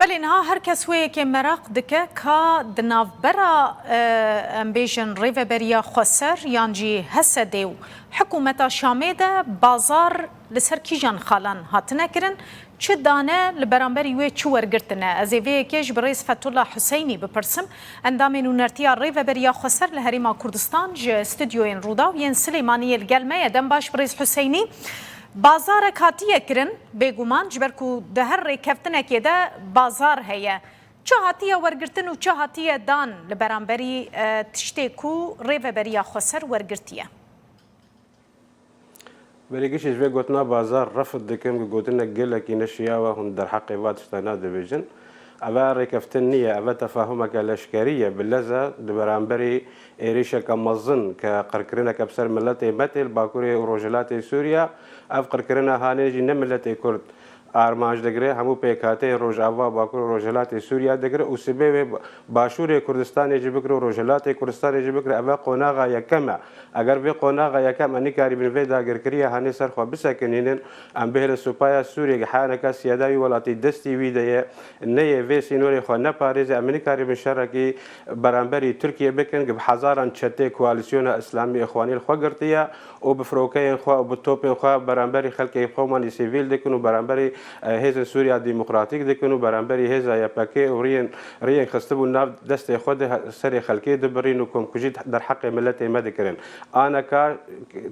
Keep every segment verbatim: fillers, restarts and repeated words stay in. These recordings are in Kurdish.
Belê, niha her kes wê yekê meraq dike ka di navbera, e, em bêjin, Rêveberiya Xweser yan jî H S D'ê û hikûmeta Şamê de bazar li ser kîjan xalan hatine kirin, çi dane li beramberî wê çi wergirtine? Ez ê vê yekê ji birêz Fethullah Huseynî bipirsim, endamê nûnertiya Rêveberiya Xweser li Herêma Kurdistan ji stûdyoyên Rûdaw yên Silêmaniyê li gel me ye. Dem baş birêz Huseynî. Bazarek hatiye kirin, bêguman, ji ber ku di her rêkeftinekê de bazar heye. Çi hatiye wergirtin û çi hatiye dan li beramberî, e, tiştê ku Rêveberiya Xweser wergirtiye? Belê, giştî ji vê gotina bazar refd dikim, ku gotinek gelekî ne şiyaw e, hûn derheqê va tiştana dibêjin. Eve rêkeftin niye, eve tefahumeke leşkerî ye, bi lez e, di beramberî êrîşeke mezin ke qirkirineke bi ser miletê me tê li Bakurê û Rojhilatê Sûriye. Ev qirkirina hanê jî ne miletê Kurd armanc digire, hemû pêkhateyên Rojava, Bakur û Rojhilatê Sûriye digire û sibê wê Başûrê Kurdistanê jî bigire û Rojhilatê Kurdistanê jî bigire. Eve qonaxa yekem e. Eger vê qonaxa yekem em nikarîbin vê dagirkeriya hanê ser xwe bisekinînin, em bihêlin supaya Sûriyê, gi heyaneka siyada wî welatî destî wî de ye, neyê vê sînorê xwe neparêze, em nikarîbin şerekî beramberî Tirkiye bikin, gi bi hezaran çetê koalîsyona Îslamî Îxwanî li xwe girtiye û bi firokeyên xwe û bi topên xwe beramberî xelkê xwemanî sivîl dikin û beramberî, e, hêzên Sûriya Demokratîk dikin û beramberî hêza Y P G û riyên, riyên xistibûn nav destê xwe de serê xelkê dibirîn û komkujî derheqê miletê me dikirin. Aneka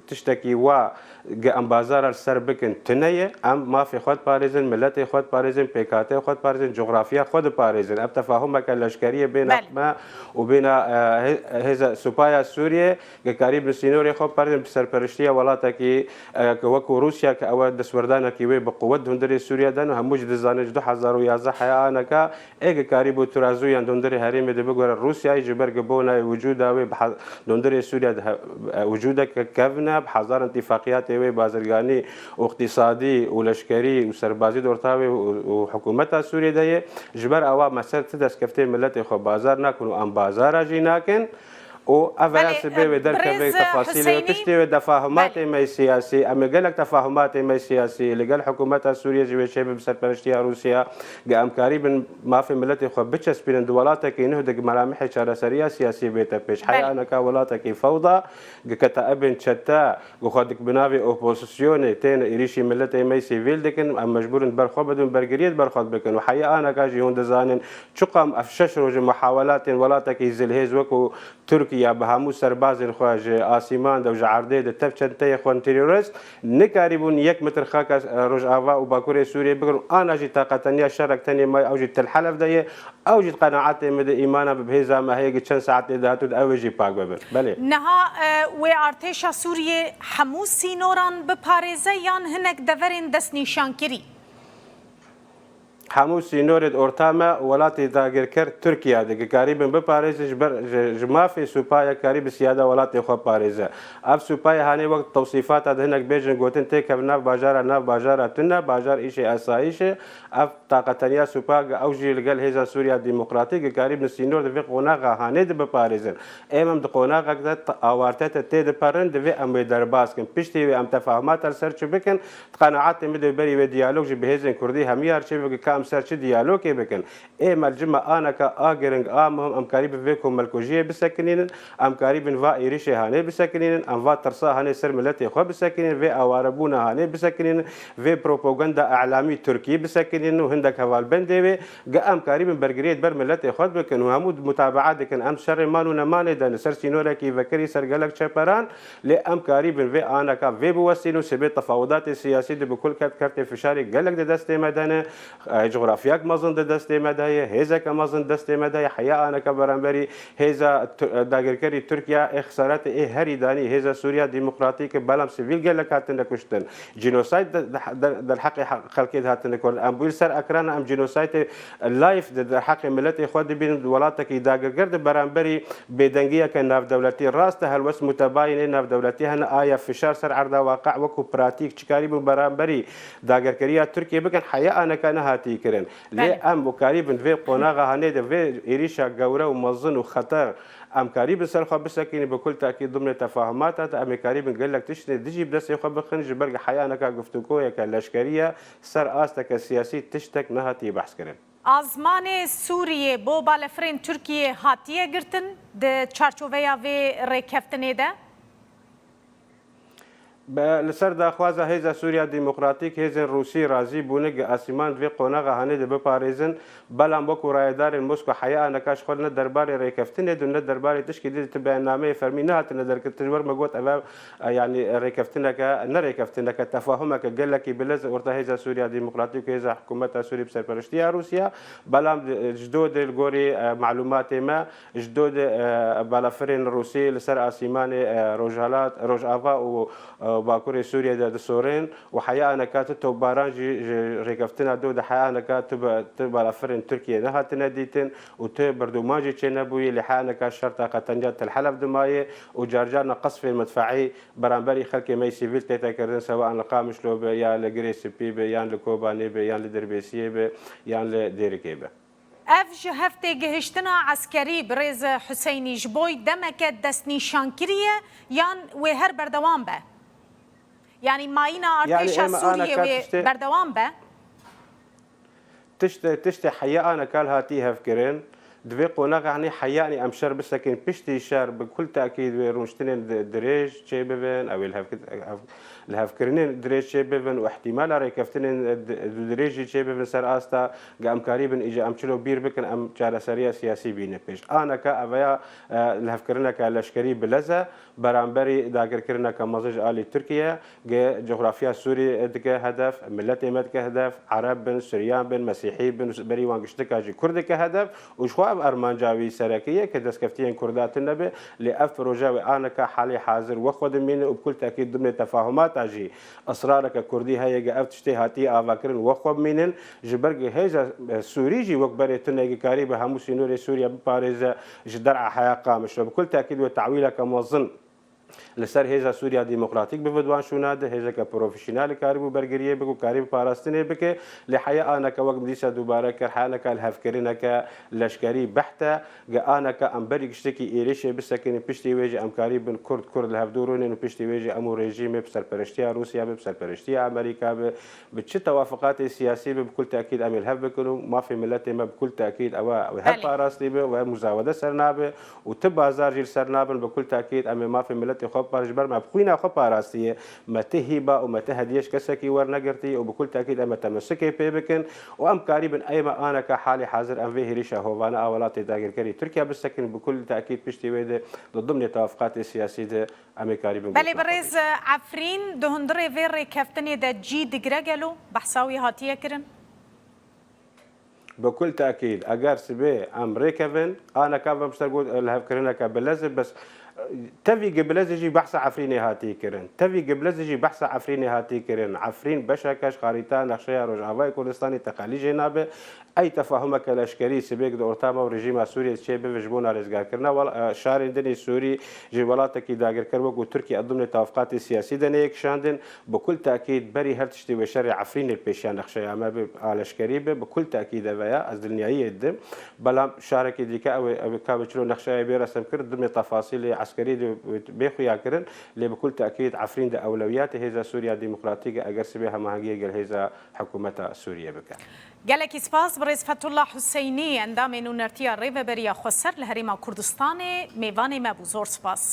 tiştekî wa gi em bazara li ser bikin tune ye. Em mafê xwe diparêzin, miletê xwe diparêzin, pêkhateyê xwe diparêzin, cografya xwe diparêzin. Ev tefahumeke leşkerî ye bêna Belê. me û bêna, e, hê-, hêza supaya Sûriyê. Ge karîbin sînorê xwe biparêzin bi serperiştiya welatekî, e, ke wekû Rûsya, ke ew e destwerdanekî wê bi quwet di hundirê Sûriye de ne, hemû jî dizanin ji du hezar û yazdeh heya aneka ê ge karîbû tirazûyan di hundirê herêmê de bigore Rûsyayê ji ber ge bona wicûda wê bi he-, di hundirê Sûriye de he-, e, wicûdeke kevn e, bi hezaran tîfaqiyatê wê bazirganî û iqtîsadî û leşkerî û serbazî di orta wê û, û hikûmeta Sûriyê de ye. Ji ber ewa me ser ti destkeftê miletê xwe bazar nakin û em bazara jî nakin. û ev Belê, ya sibê wê derkeve tefasîlê wê Huseyinî, piştê wê tefahumatê me siyasî, em ê gelek tefahumatê me siyasî li gel hikûmeta Sûriyê jî wê çêbin bi serperiştiya Rûsya, ge em karîbin mafê miletê xwe biçespînin di welatekî nuh de gi meramihê çareseriya siyasî bête pêş. Heya Belê. aneka welatekî fewda, gi ketaibên çete, gi xwe dik bi navê opozisyonê tên êrîşî miletê me sivîl dikin, em mecbûr in ber xwe bidin, bergiriyê di ber xwe bikin. Û heya aneka jî hûn dizanin, çiqam ev şeş roj in muhawelatên welatekî zilhêz wekû Tirkiye bi hemû serbazên xwe ji asîman de û ji erdê de tev çenteyê xwe terorist nikarîbûn yek metir xaka, e, Rojava û Bakurê Sûriyê bigirin û ana jî taqeteniya şerek tenê may ew jî Tel Helef de ye. Ew jî di qenaetê min de îmana bi hêza me heye ki çend saetê dahatû de ew ê jî pak bibin. Belê. Niha, e, wê artêşa Sûriyê hemû sînoran biparêze yan hinek deverên destnîşankirî? Hemû sînorê di orta me welatê dagirker Tirkiye de, ki karîbin biparêzin ji ber, ji, ji mafê supaya karî bi siyada welatê xwe parêze. Ev supayê hanê wek tewsîfata di hinek bêjin gotin têkevin nav bajara, nav bajara tune, bajar îşê esayîşê. Ev taqeteniya supa, ew jî li gel Hêza Sûriya Demokratîk, ki karîbin sînor di vê qonaxa hanê de biparêzin. Êm em di qonaxek de t-, awarte te tê diperin, divê em wê derbas kin. Piştî wê em tefahumata li ser çi bikin, Di qenaetê min de berî wê diyalog jî bi hêzên kurdî hemiyar çêbike ka em ser çi diyalogê bikin. Ê me li cima aneka a giring, a muhim, em karî bi vê komelkujiyê bisekinînin, em karî bin va êrîşê hanê bisekinînin, em va tirsa hanê ser miletê xwe bisekinînin, vê awarebûna hanê bisekinînin, vê propaganda elamî Tirkî bisekinînin û hindek hevalbendê wê, ge em karî bin bergiriyê di ber miletê xwe bikin û hemû mutabaa dikin. Em şerê man û nemanê de li ser sînorekî vekirî ser gelek çeperan, Lê em karîbin vê aneka vê biwestîn û sibê tefawudatê siyasî di bi kul kert kertê fişarê gelek di destê me de ne, e, cografyak mezin di destê me de ye, hêzeke mezin destê me de ye, heya aneka beramberî hêza Tu-, e, dagirkerî Tirkiye ê xesaretê ê herî danî hêza Sûriya Demokratîk e, belam sivîl gelek hatine kuştin. Cînosayd de, de, de, derheqê he-, xelkê de hatine kirin. Em bûyî ser ekran em cînosaydê Layf di derheqê miletê xwe dibînin di welatekî dagirker di beramberî bêdengiyeke navdewletî. Rast e, helwest mutebayîn ê navdewletî hene, aya fişar ser erda waqe wekû pratîk çi karîbûn beramberî dagirkeriya Tirkiyê bikin, heya aneka nehatî kirin. Lê Belê. em û karîbin vê qonaxa hanê de vê êrîşa gewre û mezin û xeter em karîbin ser xwe bisekinîn, bi kul tekîd dimnê tefahumata de em ê karîbin gelek tiştê dijî bi destê xwe bixin, ji ber heya aneka guftûgoyeke leşkerî ye, ser asteke siyasî tiştek nehatî behs kirin. Azmanê Sûriyê bo balefirên Tirkiyê hatiye girtin di çarçoveya vê rêkeftinê de? Be, li ser daxwaza Hêza Sûriya Demokratîk, hêzên Rûsî razî bûne gi asîman di vê qonaxa hanê de biparêzin, belam wekû rayedarên Moskwa heya aneka ji xwe ne derbarê rêkeftinê de, ne derbarê tişkî dî de ti beyannameyê fermî nehatine derkitin. Ji wer me got, ev, e, yanî rêkeftineke, ne rêkeftineke, tefahumeke gelekî bilez e orta Hêza Sûriya Demokratîk û Hêza Hikûmeta Sûrî bi serpereştiya Rûsya. Belam, e, ji do de li gorî, e, malûmatê me, ji do de, e, balafirên Rûsî li ser asîmanê, e, Rojhalat, Rojava û, e, Bakurê Sûriyê de disorin û heya aneka ti topbaran jî ji rêkeftina do de heya aneka ti be-, ti balafirên Tirkiyê nehatine dîtin û ti berdoman jî çênebûyî, lê heya aneka şerta qetenciya Tel Helef dimayê û carcarna qesfên medfeî beramberî xelkê me yê sivîl tête kirin, sewa li Qamişlo be, ya li Girê Sipî be, yan li Kobanê be, yan li Dirbêsiyê be, yan li Dêrikê be. Ev ji hev têgihiştina eskerî, birêz Huseynî, ji bo demeke destnîşankirî ye yan wê her berdewam be? Yanî mayîna Yanî artêşa ême Sûriyê aneka wê tiştê berdewam be? Tiştê, tiştê heya aneka li hatî hevkirin. Di vê qonaxa hanê heyanî em şer bisekin, piştî şer bi kul tekîd wê rûniştinên di-, dirêj çêbibin, ew ê li hevkir-, hev-, li hevkirinên dirêj çêbibin û ihtimala rêkeftinên di-, dirêj jî çêbibin ser asta ge em karîbin îca em çilo bîr bikin, em çareseriya siyasî bînin pêş. Aneka eveya, e, lihevkirineke leşkerî bilez e, beramberî dagirkirineke mezin ji alî Tirkiye, ge coxrafiya Sûrî dike hedef, miletê me dike hedef, Ereb bin, Suryan bin, Mesîhî bin, berî wan giştika jî Kurd dike hedef û ji xwe ev armanca wî serekî ye ke destkeftiyên Kurda tune be, lê ev proje wê aneka halê hazir wexwe dimîne û bi kul tekîd dimê tefahumata jî israreke Kurdî heye ge ev tiştê hatiye avakirin wexwe bimînin, ji ber ku hêza, e, Sûrî jî wek berê tune ku karîbe hemû sînorê Sûriye biparêze ji der'a heya Qamişlo. Bi kul tekîd wê tehwîleke mezin li ser hêza Sûriya Demokratîk bibe di wan şûna de, hêzeke profesyonel karîbû bergiriyê bike û karîbû parastinê bike. Lê heya aneke wek min dîsa dubare kir, heya aneke lihevkirineke leşkerî behte, ge aneke em berî giştekî êrişê bisekinin, piştî wê jî em karîbin Kurd, Kurd li hevdû rûnin û piştî wê jî em û rejîmê bi serpereştiya Rûsya be, bi serpereştiya Amerîka be, bi çi tewafukatê siyasî be, bi kul tekîd em ê li hev bikin û mafê miletê me bi kul tekîd ew e, ew ê her Belê. parastî be, ew ê muzawede ser nabe û ti bazar jî li ser nabin. Bi kul tekîd em ê mafê miletê xwe biparêzin, ji ber me bi xwîna xwe parastiye, me ti hîba û me ti hediye ji kesekî wernegirtî û bi kul tekîd em ê temesikê pê bikin û em karîbin ême aneke halê hazir em vê hêrişa hovane a welatê dagirkerî Tirkiye bisekin. Bi kul tekîd piştî wê de di dimnê tewafukatê siyasî de em ê karîbin Belê, gotina xwe birêz bêjin. Efrîn, di hundirê vê rêkeftinê de cî digire gelo? Behsa wî hatiye kirin? Bi kul tekîd, eger sibê em rêkevin, aneka em ser got lihevkirineke bilez e, bes, e, tevî gi bilez e jî behsa Efrînê hatî kirin. Tevî gi bilez e jî behsa Efrînê hatî kirin. Efrîn beşeke ji xarîta nexşeya Rojavayê Kurdistanê teqelî jê nabe. Ey tefahumeke leşkerî sibêk di orta me û rejîma Sûriyê çê bibe ji bona rêzgarkirina wel-, e, şarên din ê Sûrî ji welatekî dagirker wekû Tirkiye di dimnê tewafukatê siyasî de neyê kişandin. Bi kul tekîd berî her tiştî wê şerê Efrînê li pêşiya nexşeya me be, a leşkerî be, bi kul tekîd eve ya, ez dilniyayiyê didim. Belam şarekî dîke ew ê, ew ê ka be çilo nexşeyê bê resemkirin, dimê tefasîlê eskerî de bê xuyakirin, lê bi kul tekîd Efrîn de ewlewiyatê hêza Sûriya Demokratîk e, eger sibê hemahengiyê gel hêza hikûmeta Sûriyê bike. Gelekî spas, birêz Fethullah Huseynî, endamê nûnertiya Rêveberiya Xweser li Herêma Kurdistanê, mêvanê me bû. Zor spas.